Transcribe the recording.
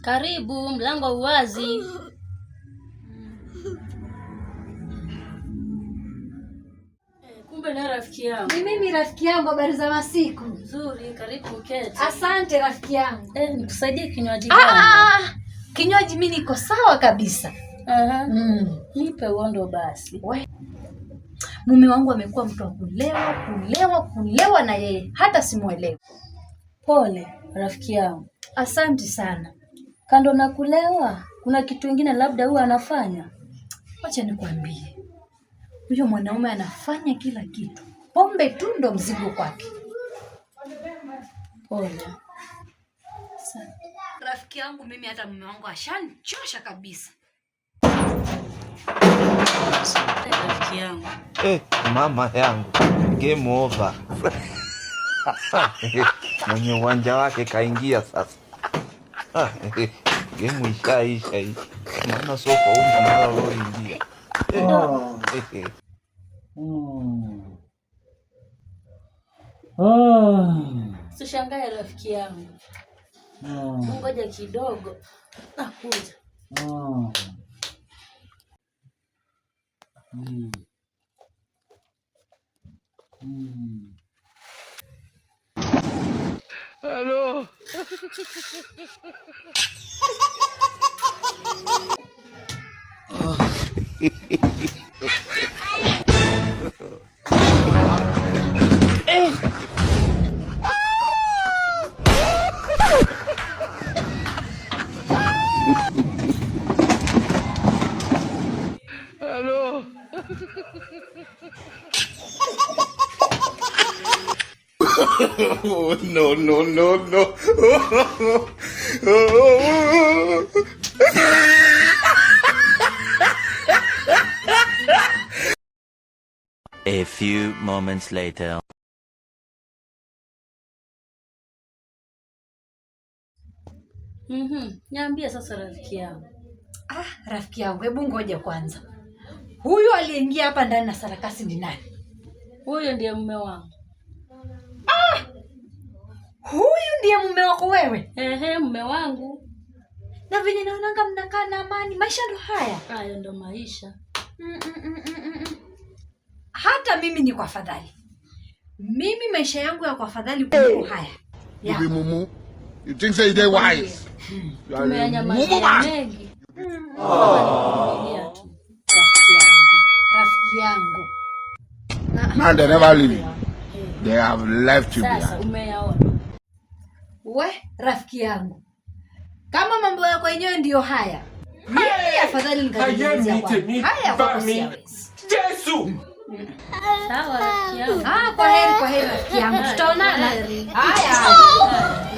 Karibu, mlango uwazi. Kumbe na rafiki yangu. Ni mimi rafiki yangu, habari za masiku? Nzuri, karibu uketi. Asante rafiki yangu. Nikusaidie kinywaji gani? Kinywaji mimi niko sawa kabisa. Aha. Nipe uondo basi. We. Mume wangu amekuwa mtu wa kulewa, kulewa, kulewa na yeye hata simuelewi. Pole rafiki yangu. Asante sana. Kando na kulewa, kuna kitu kingine labda huwa anafanya. Wacha nikwambie, huyo mwanaume anafanya kila kitu, pombe tu ndo mzigo kwake. Pole. Asante. Rafiki yangu mimi hata mume wangu ashanichosha kabisa. Rafiki yangu. Mama yangu, game over. Mwenye uwanja wake kaingia sasa. Game ishaisha hii. Maana soko huu mara uloingia. Usishangae rafiki yangu. Ngoja kidogo. Nakuja. Hello. Hello. Oh, no, no, no, no. A few moments later. Niambie sasa rafiki yangu. Rafiki yangu, hebu ngoja kwanza. Huyu aliyeingia hapa ndani na sarakasi ni nani? Huyu ndiye mume wangu. Huyu ndiye mume wako wewe? Ehe, mume wangu. Na venye naonanga mnakaa na amani, maisha ndo haya. Hayo ndo maisha. Hata mimi ni kwa fadhali. Mimi maisha yangu ya kwa fadhali kuliko haya. You be mumu. You think say they wise? You are a Tumeanyamazia mumu man. mengi. Nikuvumilia tu. Rafiki yangu, rafiki yangu. Now they never leave you. They have left you Sasa behind. umeyaona. We, rafiki yangu. Kama mambo yako yenyewe ndiyo haya. Mimi afadhali nikatengenezea kwangu. Haya kwako siyawezi. Yesu! Sawa rafiki yangu. Kwa heri, kwa heri rafiki yangu. Tutaonana. Kwaheri. Haya.